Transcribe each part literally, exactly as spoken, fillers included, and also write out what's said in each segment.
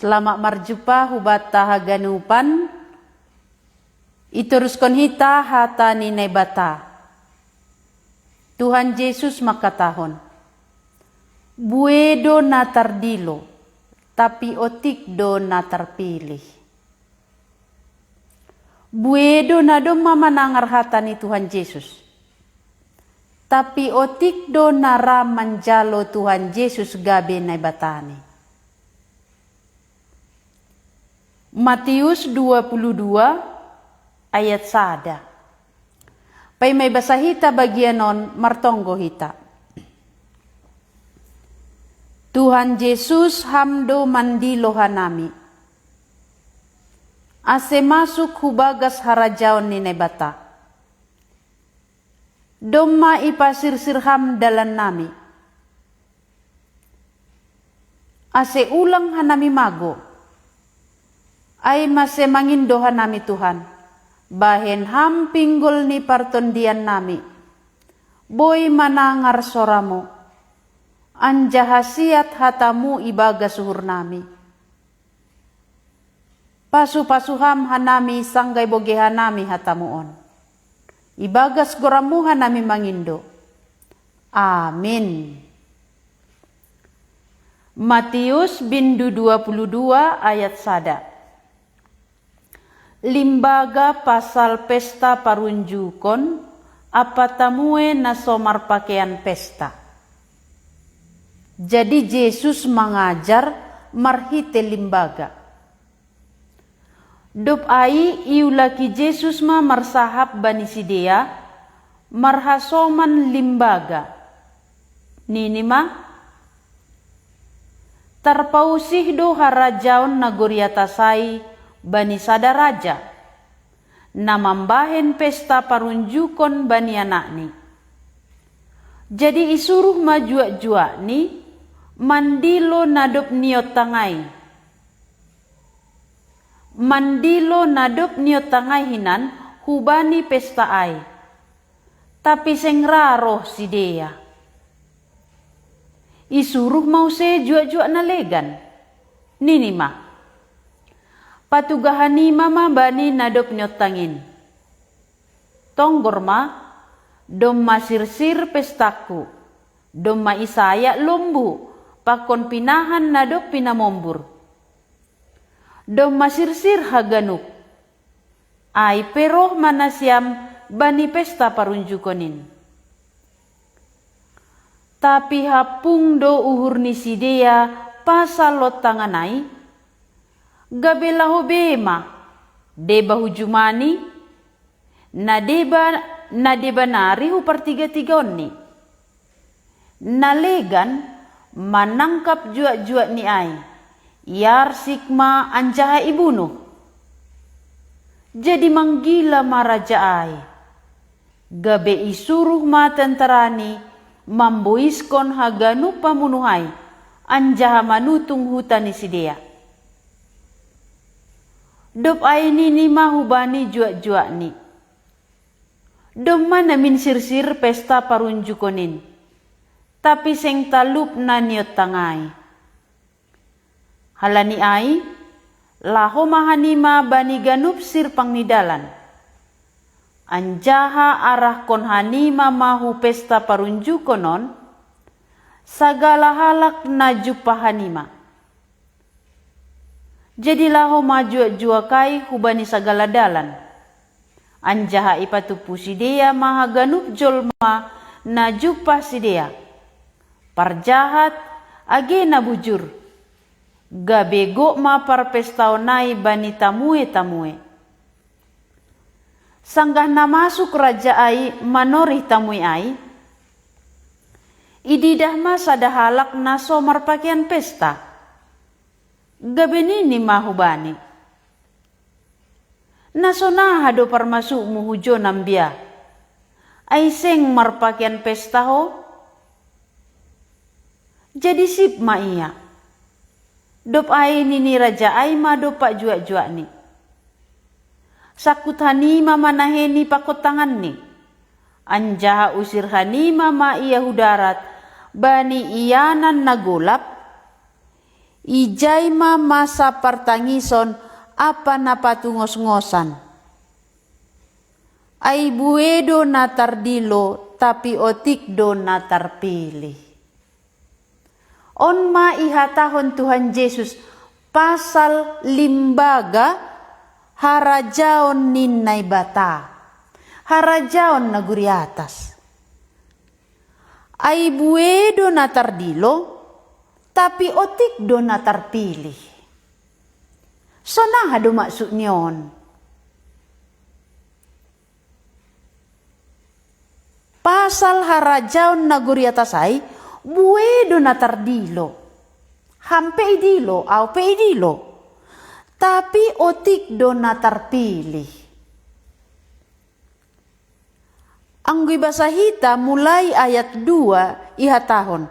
Selamat marjumpa hubata haganupan. Itoruskon hita hata ni Naibata. Tuhan Jesus mangkatahon, bue do na tardilo, tapi otik do na tarpilih. Bue do na domma manangar hata ni Tuhan Jesus, tapi otik do na ra manjalo Tuhan Jesus gabe Naibatani. Matius dua puluh dua ayat sada. Paima ibasa hita bagian on, martonggo hita. Tuhan Jesus, Ham do mandilo hanami, ase masuk hu bagas harajaon ni Naibata. Domma ipasirsir Ham dalannami, ase ulang hanami mago. Ai mase mangindo hanami, Tuhan, bahen Ham pinggol ni partondiannami. Boi manangar soraMu, anjaha siat hataMu ibagas uhurnami. Pasu-pasu Ham hanami sanggah ibogei hanami hataMu on. Ibagas goranMu hanami mangindo. Amin. Matius bindu dua puluh dua ayat sada. Limbaga pasal pesta parunjukon ampa tamue na so marpakean pesta. Jadi Jesus mangajar marhite limbaga. Dob ai iulaki Jesus ma marsahap bani sidea marhasoman limbaga. Nini ma, tarpausih do harajaon nagori atas ai bani sada raja, na mambahen pesta parunjukon bani anakni. Jadi isuruh ma juak-juakni mandilo na dob niontang ai. Mandilo na dob niontang ai hinan hubani pesta ai. Tapi seng ra roh sidea. Isuruh ma use juak-juak na legan. Nini ma, patuga hanima ma bani na dob niontang in. Tonggor ma, domma sirsir pestangku, domma isayak lombu, pakon pinahan na dob pinamombur. Domma sirsir haganup. Ai pe roh ma nasiam bani pesta parunjukon in. Tapi hampung do uhur ni sidea pasal lontangan ai, gabe laho be ma, deba hu jumani, na deba, na deba nari hu partiga-tigaonni. Na legan manangkap juak-juakni ai, iarsik ma anjaha ibunuh. Jadi manggila ma raja ai, gabe isuruh ma tentarani mamboiskon haganup pamunuh ai, anjaha manutung huta ni sidea. Dob ai nini ma hubani juak-juakni, domma namin sirsir pesta parunjukon in, tapi seng talup na niontang ai. Halani ai, laho ma hanima bani ganup sirpang ni dalan, anjaha arahkon hanima ma hu pesta parunjukon on sagala halak na jumpah hanima. Jadi laho ma juak-juak ai hubani sagala dalan, anjaha ipatumpu sidea ma haganup jolma na jumpah sidea, parjahat age na bujur, gabe gok ma parpestaon ai bani tamue-tamue. Sanggah na masuk raja ai manorih tamue ai, ididah ma sada halak na so marpakean pesta. Gabe nini ma hubani, na sonaha do parmasukmu hu jo nambia, ai seng marpakean pesta ho? Jadi sip ma ia. Dob ai nini raja ai ma dompak juak-juakni, sangkut hanima ma naheni pakon tanganni, anjaha usir hanima ma ia hu darat bani ianan na golap, Ijai ma masa partangison ampa na patungosngosan. Ai buei do na tardilo, tapi otik do na tarpilih. On ma ihatahon Tuhan Jesus pasal limbaga harajaon ni Naibata, harajaon nagori atas. Ai buei do na tardilo, tapi otik do na tarpilih. Sonaha do maksud ni on? Pasal harajaon nagori atas ai, buei do na tardilo. Ham pe idilo, au pe idilo. Tapi otik do na tarpilih. Anggo ibasa hita mulai ayat dua ihatahon: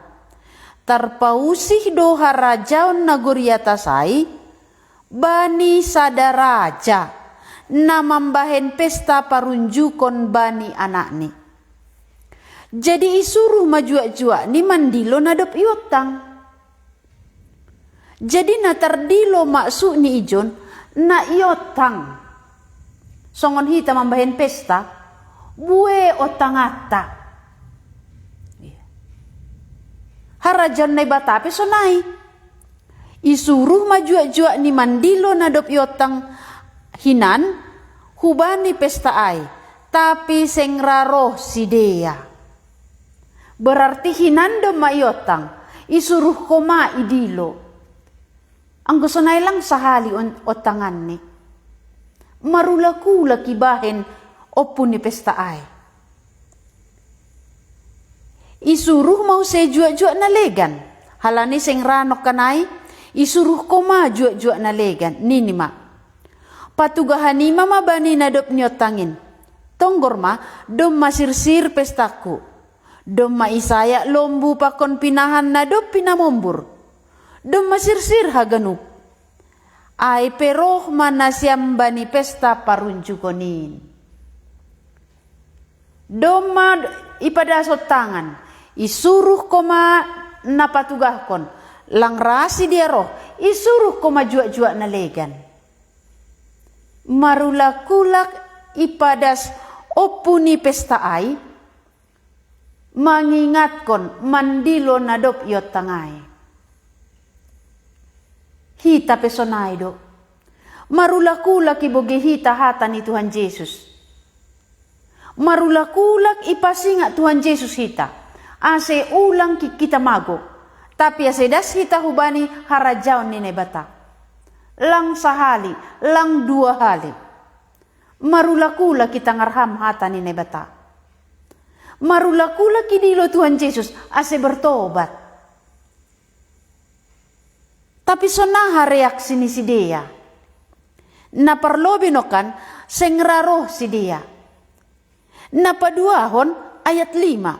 Tarpausih do harajaon nagori atas ai bani sada raja, na mambahen pesta parunjukon bani anakni. Jadi isuruh ma juak-juakni mandilo na dob iontang. Jadi na tardilo maksudni ijon, na iontang. Songon hita mambahen pesta, buei ontanganta. Harajaon Naibata pe sonai. Isuruh ma juak-juakni mandilo na dob iontang hinan hubani pesta ai, tapi seng ra roh sidea. Berarti hinan domma iontang, isuruh ho ma idilo. Anggo sonai lang sahali on-, ontanganni. Marulak-ulak ibahen ompu ni pesta ai. Isuruh ma muse juak-juak na legan, halani seng ra nongkan ai, isuruh ho ma juak-juak na legan, nini ma: Patugahanima ma bani na dob niontang in. Tonggor ma, domma sirsir pestangku. Domma isayak lombu pakon pinahan na dob pinamombur. Domma sirsir haganup. Ai pe roh ma nasiam bani pesta parunjukon in. Domma ipadas ontangan, isuruh ho ma na patugahkon, lang ra sidea roh, isuruh ho ma juak-juak na legan. Marulak-ulak ipadas ompu ni pesta ai, mangingatkon mandilo na dob iontang ai. Hita pe sonai do. Marulak-ulak ibogei hita hata ni Tuhan Jesus. Marulak-ulak ipasingat Tuhan Jesus hita, ase ulang ki-, hita magou, tapi ase das hita hubani harajaon ni Naibata. Lang sahali, lang dua hali. Marulak-ulak itangar ham hata ni Naibata. Marulak-ulak idilo Tuhan Jesus ase bertobat. Tapi sonaha reaksi ni sidea? Na parlobei nongkan, seng ra roh sidea. Na paduahon, ayat lima.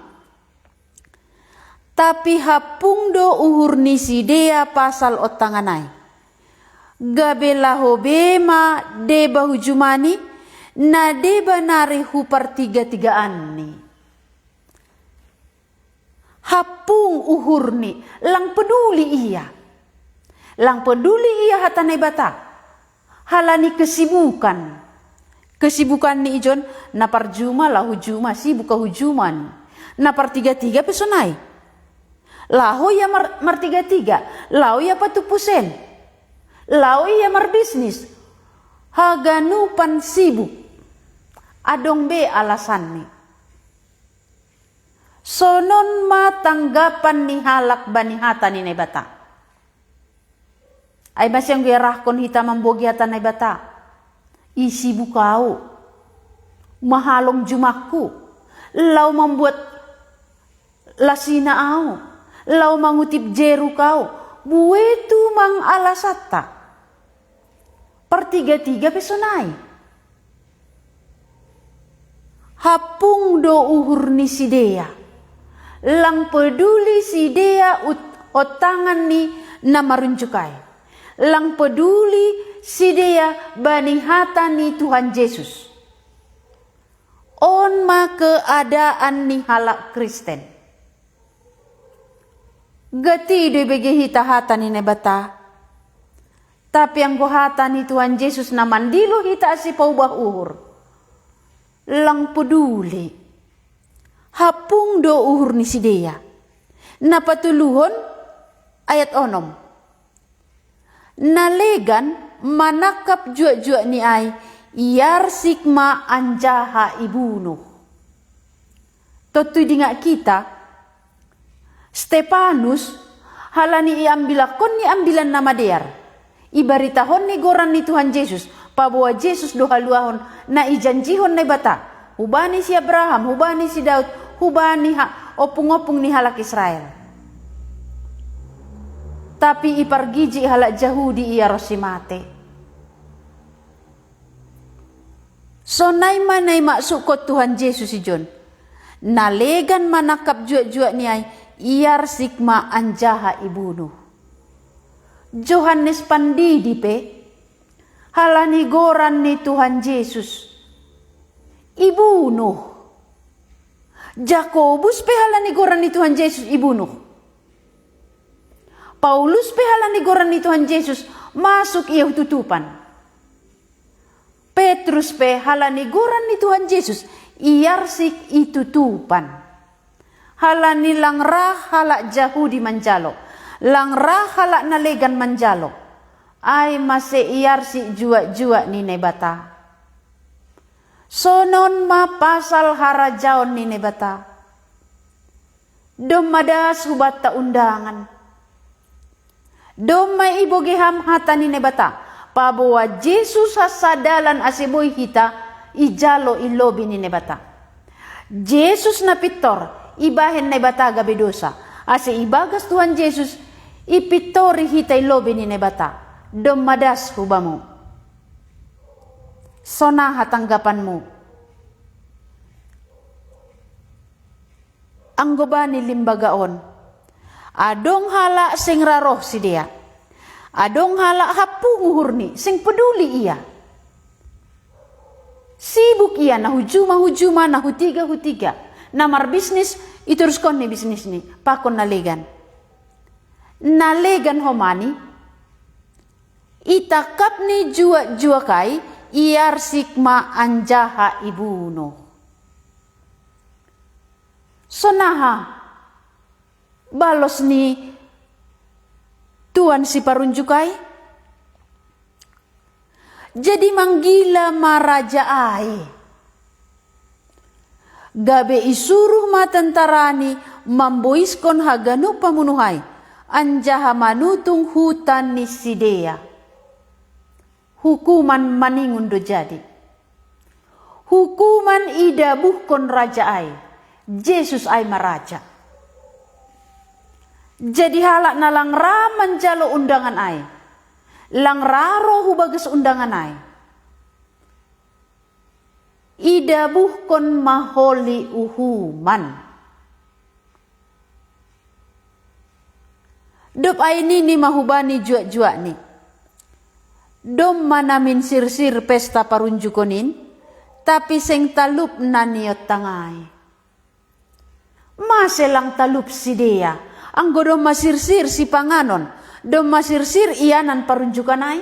Tapi hampung do uhur ni sidea pasal ontangan ai. Gabe laho be ma deba hu jumani, na deba nari hu partigatigaanni. Hampung uhurni, lang peduli ia. Lang peduli ia hata Naibata. Halani kesibukan. Kesibukanni ijon, na parjuma laho hu juma, sibuk hu juma ni. Na partigatiga pe sonai. Laho ia mar-, martigatiga, laho ia patumpu sen. Laho ia marbisnis. Haganupan sibuk. Adong be alasanni. Sonon ma tanggapan ni halak bani hata ni Naibata. Ai mase anggo iarahkon hita mambogei hata Naibata? I sibuk au, mahalong jumangku, laho mambuat lasina au, laho mangutip jeruk au, buei tumang alasanta. Partigatiga pe sonai. Hampung do uhur ni sidea. Lang peduli sidea ut-, ontangan ni na marunjuk ai. Lang peduli sidea bani hata ni Tuhan Jesus. On ma keadaan ni halak Kristen. Gati do ibege hita hata ni Naibata. Tapi anggo hata ni Tuhan Jesus na mandilo hita ase paubah uhur, lang poduli. Hapung do uhur ni sidea. Na patoluhon, ayat onom. Na legan manangkap juak-juak ni ai, iarsik ma anjaha ibunuh. Tontu idingak hita, Stepanus, halani iambilakkon ni ambilan na madear, ibaritahon ni goran ni Tuhan Jesus, paboa Jesus do haluahon na ijanjihon Naibata hubani si Abraham, hubani si Daud, hubani ha-, ompung-ompung ni halak Israel. Tapi ipargijik halak Jahudi ia ronsi mate. Sonai ma na imaksukkon Tuhan Jesus ijon. Na legan manangkap juak-juak ni ai, iarsik ma anjaha ibunuh. Johannes Pandidi pe, halani goran ni Tuhan Jesus, ibunuh. Jakobus pe halani goran ni Tuhan Jesus ibunuh. Paulus pe halani goran ni Tuhan Jesus masuk ia hu tutupan. Petrus pe halani goran ni Tuhan Jesus iarsik i tutupan. Halani lang ra halak Jahudi manjalo, lang ra halak na legan manjalo, ai mase iarsik juak-juak ni Naibata. Sonon ma pasal harajaon ni Naibata. Domma das hubanta undangan. Domma ibogei ham hata ni Naibata, paboa Jesus hansa dalan ase boi hita ijalo i lobei ni Naibata. Jesus na pintor ibahen Naibata gabe dosa, ase ibagas Tuhan Jesus ipintori hita i lobei ni Naibata. Domma das hubamu. Sonaha tanggapanmu anggo bani limbaga on? Adong halak seng ra roh sidea. Adong halak hapung uhurni, seng poduli ia. Sibuk ia na hu juma hu juma, na hu tiga hu tiga. Na marbisnis, itoruskon ni bisnisni, pakon na legan. Na legan homani, itangkap ni juak-juak ai, iarsik ma anjaha ibunuh. Sonaha balos ni tuan siparunjuk ai? Jadi manggila ma raja ai. Gabe isuruh ma tentarani mamboiskon haganup pamunuh ai, anjaha manutung huta ni sidea. Hukuman maningon do jadi. Hukuman idabuhkon raja ai. Jesus ai ma raja. Jadi halak na lang ra manjalo undangan ai, lang ra ro hu bagas undangan ai, idabuhkon ma holi uhuman. Dob ai nini ma hubani juak-juakni, domma namin sirsir pesta parunjukon in, tapi seng talup na niontang ai. Mase lang talup sidea, anggo domma sirsir sipanganon, domma sirsir ianan parunjukan ai?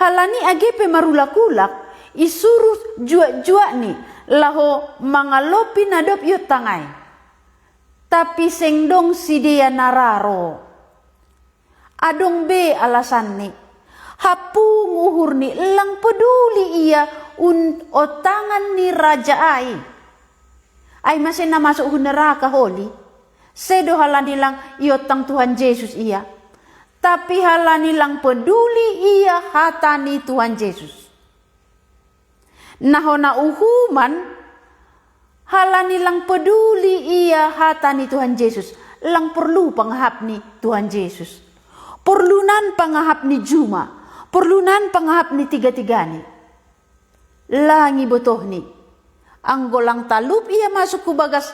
Halani age pe marulak-ulak, isuruh juak-juakni laho mangalopi na dob iontang ai. Tapi seng dong sidea na ra ro. Adong be alasanni. Hapung uhurni, lang poduli ia un-, ontangan ni raja ai. Ai mase na masuk hu neraka holi? Sedo halani lang iontang Tuhan Jesus ia, tapi halani lang poduli ia hata ni Tuhan Jesus. Na hona uhuman, halani lang poduli ia hata ni Tuhan Jesus, lang porlu pangahap ni Tuhan Jesus. Porlu nan pangahap ni juma, porlu nan pangahap ni tiga-tigani. Lang ibotohni, anggo lang talup ia masuk hu bagas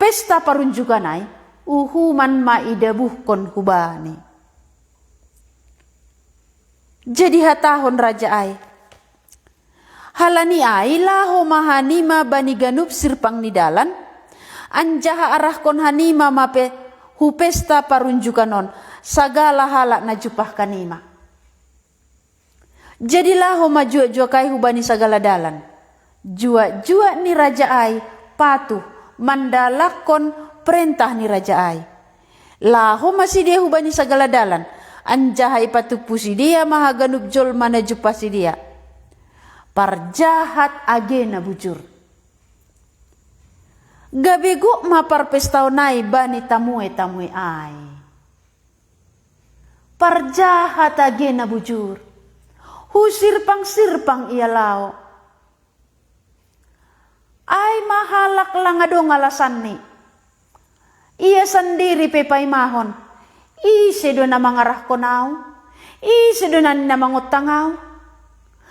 pesta parunjukan ai, uhuman ma idabuhkon hubani. Jadi hatahon raja ai: Halani ai laho ma hanima bani ganup sirpang ni dalan, anjaha arahkon hanima ma pe hu pesta parunjukan on, sagala halak na jumpah hanima. Jadi laho ma juak-juak ai hubani sagala dalan. Juak-juak ni raja ai patuh mandalakkon perentah ni raja ai. Laho ma sidea hubani sagala dalan, anjaha ipatumpu sidea ma haganup jolma na jumpah sidea. Parjahat age na bujur. Gabe gok ma parpestaon ai bani tamue-tamue ai. Parjahat age na bujur. Hu sirpang-sirpang ia laho. Ai ma halak lang adong alasanni. Ia sandiri pe paimahon, ise do na mangarahkon ahu? Ise do na mangontang ahu?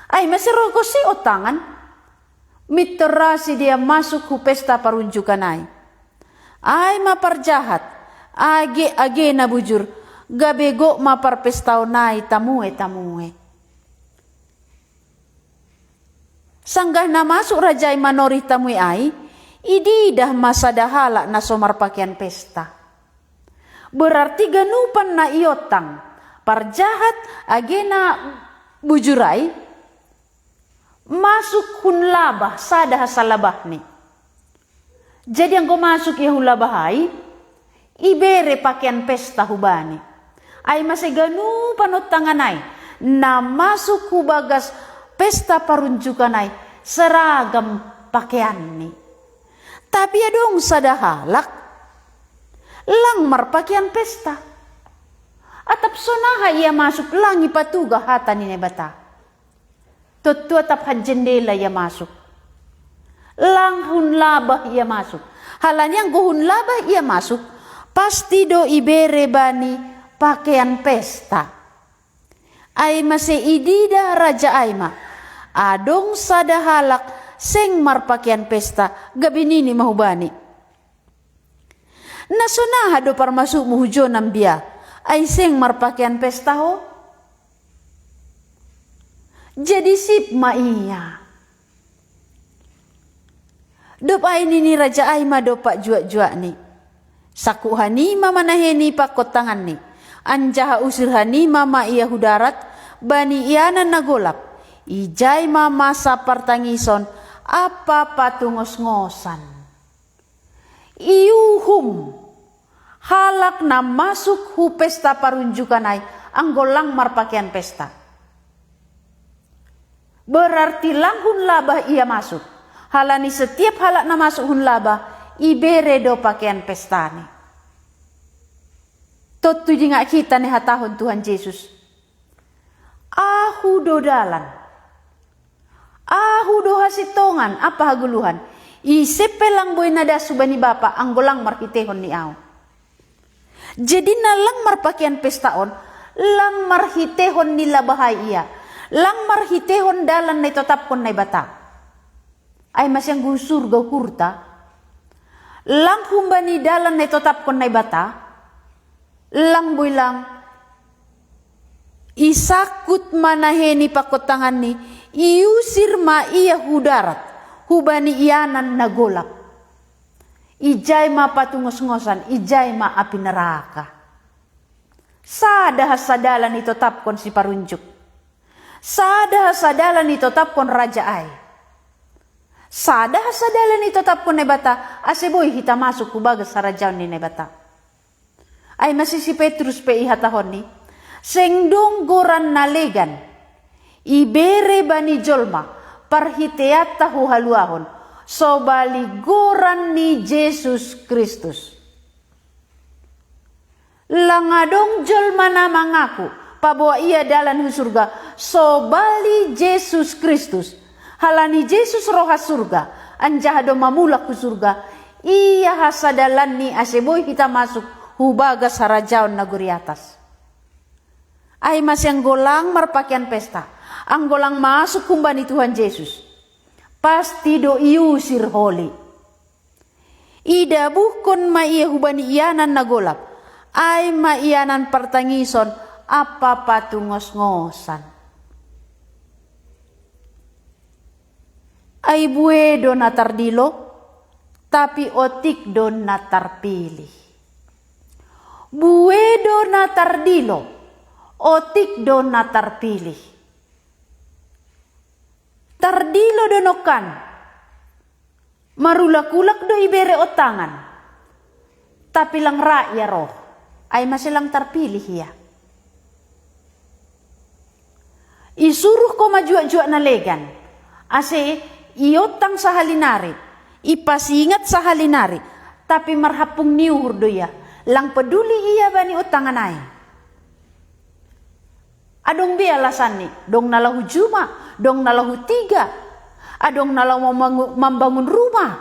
Ai mase rohkon si ontangan. Mintor ra sidea masuk hu pesta parunjukan ai. Ai ma parjahat, age-age na bujur, gabe gok ma parpestaon ai tamue-tamue. Sanggah na masuk raja i manorih tamue ai, ididah ma sada halak na so marpakean pesta. Berarti ganupan na iontang, parjahat age na bujur ai, masuk hun labah sada hasalabahni. Jadi anggo masuk ia hun labah ai, ibere pakean pesta hubani. Ai mase ganupan ontangan ai, na masuk hu bagas pesta parunjukan ai, seragam pakeanni. Tapi adong sada halak, lang marpakean pesta. Atap sonaha ia masuk lang ipatugah hata ni Naibata. Tontu atap hanjendela ia masuk. Lang hun labah ia masuk. Halani anggo hun labah ia masuk, pasti do ibere bani pakean pesta. Ai mase ididah raja ai ma, adong sada halak seng marpakean pesta, gabe nini ma hubani. Na sonaha do parmasukmu hu jo nambia, ai seng marpakean pesta ho? Jadi sip ma ia. Dob ai nini raja ai ma dompak juak-juakni. Sangkup hanima ma naheni pangkon tanganni. Anjaha usir hanima ma ia hu darat, bani ianan na golap. Ijai ma masa partangison, ampa patungos-ngosan. Iuhum halak na masuk hu pesta parunjukan ai, anggo lang marpakean pesta. Berarti lang hun labah ia masuk. Halani setiap halak na masuk hun labah, ibere do pakean pestani. Tontu dingat hita ni hatahon Tuhan Jesus. Ahu do dalan. Ahu do hasintongan, ampa hagoluhan. Ise pe lang boi na das hubani Bapa, anggo lang marhiteihon ni ahu. Jadi na lang marpakean pesta on, lang marhiteihon ni labah ai ia. Lang marhiteihon dalan na itotapkon Naibata. Ai mase anggo surga ukurta, lang humbani dalan na itotapkon Naibata, lang boi lang. Isangkut ma naheni pangkon tanganni, iusir ma ia hu darat, hubani ianan na golap. Ijai ma patungos-ngosan, ijai ma api neraka. Sada hasadalan itotapkon si parunjuk. Sada hasadalan itotapkon raja ai. Sada hasadalan itotapkon Naibata, ase boi hita masuk hu bagas harajaon ni Naibata. Ai mase si Petrus pe ihatahonni, seng dong goran na legan ibere bani jolma parhiteanta huhaluahon, sobali goran ni Jesus Kristus. Lang adong jolma na mangaku paboa ia dalan hu surga, sobali Jesus Kristus. Halani Jesus ro ha surga, anjaha domma mulak hu surga, ia hasadalanni ase boi hita masuk hu bagas harajaon nagori atas. Ai mase anggo lang marpakean pesta, anggo lang masuk humbani Tuhan Jesus, pasti do iusir holi. Idabuhkon ma ia hubani ianan na golap, ai ma ianan partangison ampa patungos-ngosan. Ai bue do na tardilo, tapi otik do na tarpilih. Bue do na tardilo, otik do na tarpilih. Tardilo do nongkan, marulak-ulak do ibere ontangan, tapi lang ra ia roh, ai mase lang tarpilih ia. Isuruh ko ma juak-juak na legan, ase iontang sahali nari, ipasingat sahali nari, tapi marhampung ni uhur do ia, lang peduli ia bani ontangan ai. Adong be alasanni, dong na laho juma, dong na laho tiga, adong na laho mambangun, mambangun rumah,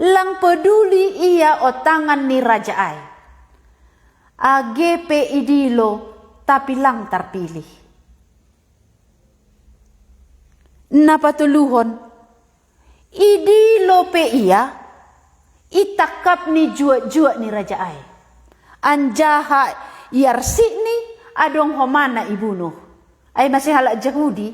lang peduli ia ontangan ni raja ai. Age pe idilo, tapi lang tarpilih. Na patoluhon, idilo pe ia, itangkap ni juak-juak ni raja ai. Anjaha iarsikni, adong homa na ibunuh. Ai mase halak Jahudi,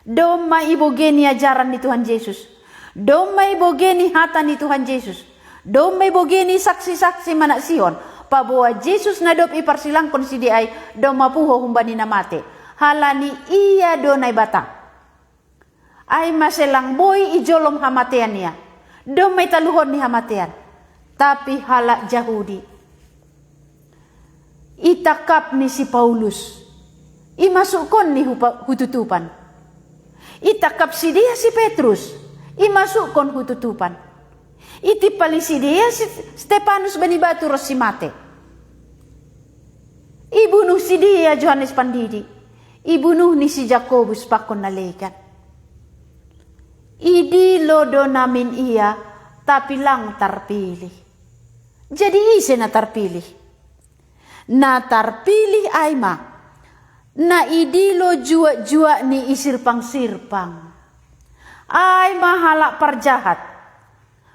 domma ibogei ni ajaran ni Tuhan Jesus, domma ibogei ni hata ni Tuhan Jesus, domma ibogei ni saksi-saksi manaksihon, paboa Jesus na dob iparsilangkon sidea ai, domma puho humbani na mate, halani ia do Naibata. Ai mase lang boi ijolom hamatean ia, domma italuhon ni hamatean. Tapi halak Jahudi, itangkapni si Paulus, imasukkonni hu tutupan. Itangkap sidea si Petrus, imasukkon hu tutupan. Itimpali sidea si Stepanus bani batu ronsi mate. Ibunuh sidea Johannes Pandidi, ibunuh ni si Jakobus pakon na legan. Idilo do namin ia, tapi lang tarpilih. Jadi ise na tarpilih? Na tarpilih ai ma na idilo juak-juak ni isirpang-sirpang. Ai ma halak parjahat,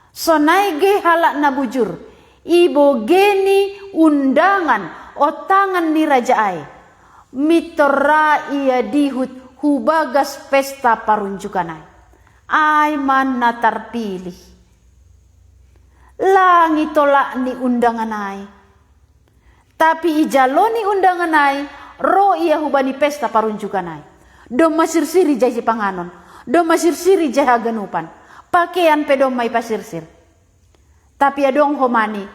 sonai ge halak na bujur, ibogei ni undangan ontangan ni raja ai, mintor ra ia dihut hu bagas pesta parunjukan ai. Ai ma na tarpilih. Lang itolak ni undangan ai. Tapi ijalo ni undangan ai, ro ia hubani pesta parunjukan ai. Domma sirsir ijai sipanganon, domma sirsir ijai haganupan. Pakean pe domma ipasirsir. Tapi adong homani,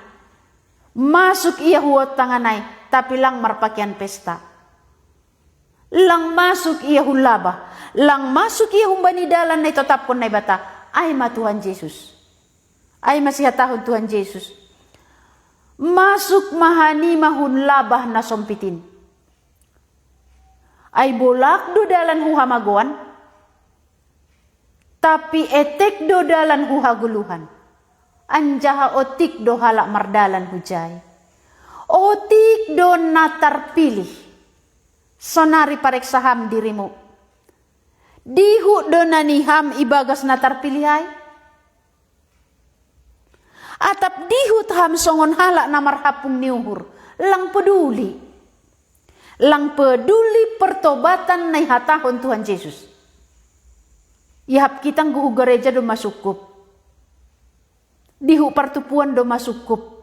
masuk ia hu ontangan ai, tapi lang marpakean pesta. Lang masuk ia hu labah, lang masuk ia humbani dalan na itotapkon Naibata, ai ma Tuhan Jesus. Ai ma sihatahon Tuhan Jesus, masuk ma hanima hun labah na sompit in. Ai bolak do dalan hu hamagoan, tapi etek do dalan hu hagoluhan, anjaha otik do halak mardalan hujai. Otik do na tarpilih. Sonari pareksa ham dirimu. Dihut do na niham ibagas na tarpilih ai? Atap dihut ham songon halak na marhampung ni uhur, lang peduli. Lang peduli pertobatan na ihatahon Tuhan Jesus. Iahap hita anggo hu gareja domma sungkup. Dihut partumpuan domma sungkup.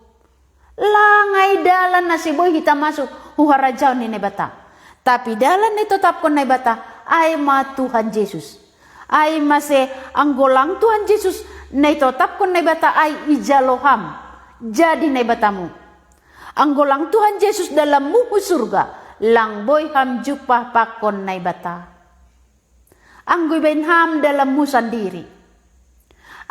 Lang ai dalan na sai boi hita masuk hu harajaon ni Naibata. Tapi dalan na itotapkon Naibata, ai ma Tuhan Jesus. Ai mase anggo lang Tuhan Jesus na itotapkon Naibata ai ijalo ham, jadi Naibatamu. Anggo lang Tuhan Jesus dalanmu hu surga, lang boi ham jumpah pakon Naibata. Anggo ibaen ham dalanmu sandiri,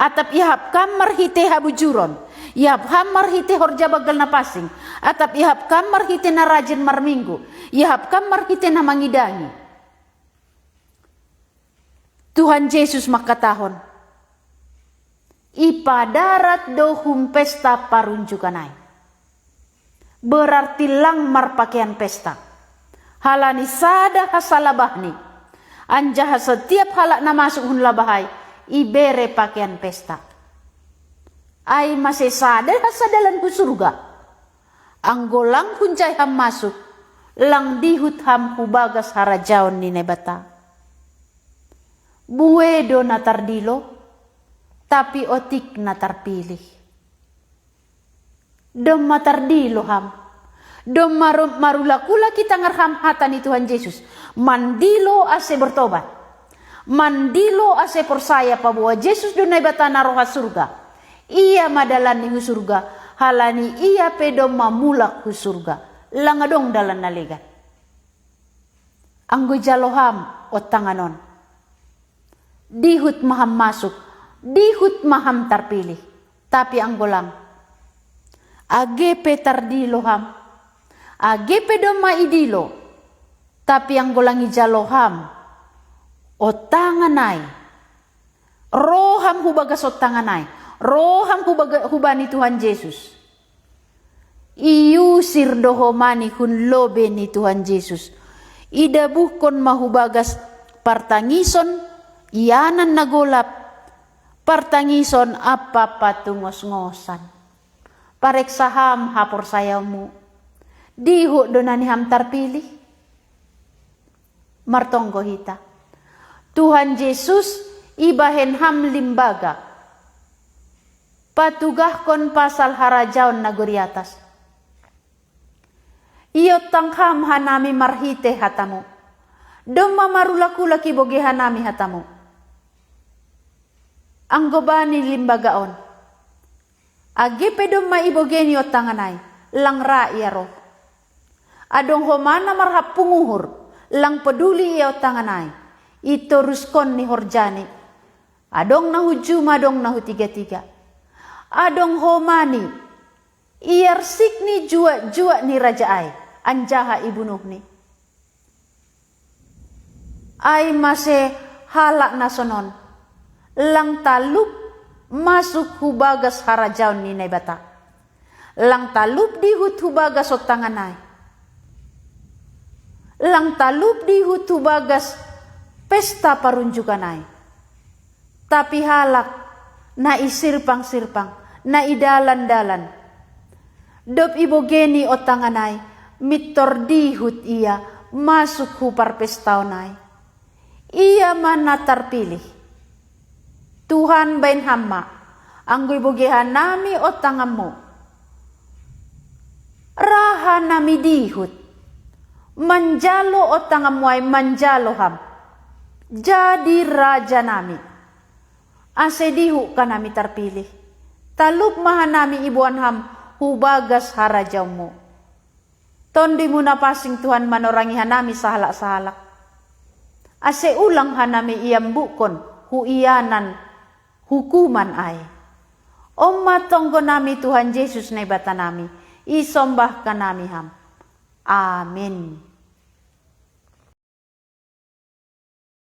atap iahap kam marhite habujuron, iahap ham marhite horja banggal na pansing, atap iahap kam marhite na rajin marminggu, iahap kam marhite na mangidangi. Tuhan Jesus mangkatahon, ipadarat do hun pesta parunjukan ai. Berarti lang marpakean pesta. Halani sada hansa labahni. Anjaha setiap halak na masuk hun labah ai, ibere pakean pesta. Ai mase sada hansa dalan hu surga. Anggo lang hunjai ham masuk, lang dihut ham hu bagas harajaon ni Naibata. Bue do na tardilo, tapi otik na tarpilih. Domma tardilo ham, Dong maru-, marulak-ulak i tangar ham hata ni Tuhan Jesus. Mandilo ase bertobat. Mandilo ase porsaya paboa Jesus do Naibata na ro ha surga. Ia ma dalan ni hu surga, halani ia pe do mamulak hu surga. Lang adong dalan na legan. Anggo ijalo ham ontangan on, dihut ma ham masuk, dihut ma ham tarpilih. Tapi anggo lang, age pe tardilo ham, age pe domma idilo, tapi anggo lang ijalo ham ontangan ai, ro ham hu bagas ontangan ai, ro ham hu baga-, hubani Tuhan Jesus, iusir do homani hun lobe ni Tuhan Jesus. Idabuhkon ma hu bagas partangison, ianan na golap, partangison ampa patungosngosan. Pareksa ham haporsayaonmu. Dihut do na ni ham tarpilih. Martonggo hita. Tuhan Jesus ibahen ham limbaga. Patugahkon pasal harajaon nagori atas. Iontang ham hanami marhite hatamu. Domma marulak-ulak ibogei hanami hatamu. Anggo bani limbaga on, age pe domma ibogei ni ontangan ai, lang ra ia ro. Adong homa na marhampung uhur, lang poduli ia ontangan ai, itoruskon ni horjani. Adong na hu juma, adong na hu tiga-tiga. Adong homa ni iarsik ni juak-juak ni raja ai, anjaha ibunuhni. Ai mase halak na sonon, lang talup masuk hu bagas harajaon ni Naibata. Lang talup dihut hu bagas ontangan ai. Lang talup dihut hu bagas pesta parunjukan ai. Tapi halak na i sirpang-sirpang, na i dalan-dalan, dob ibogei ni ontangan ai, mintor dihut ia masuk hu parpestaon ai. Ia ma na tarpilih. Tuhan, baen ham ma, anggo ibogei hanami ontanganmu, ra hanami dihut manjalo ontanganmu ai, manjalo ham jadi rajanami. Ase dihut hanami tarpilih, talup ma hanami iboan ham hu bagas harajaonmu. Tondimu na pansing, Tuhan, manorangi hanami sahalak-sahalak. Ase ulang hanami iambukkon hu ianan hukuman ai. On ma tonggonami, Tuhan Jesus Naibatanami, isombahkan nami ham. Amin.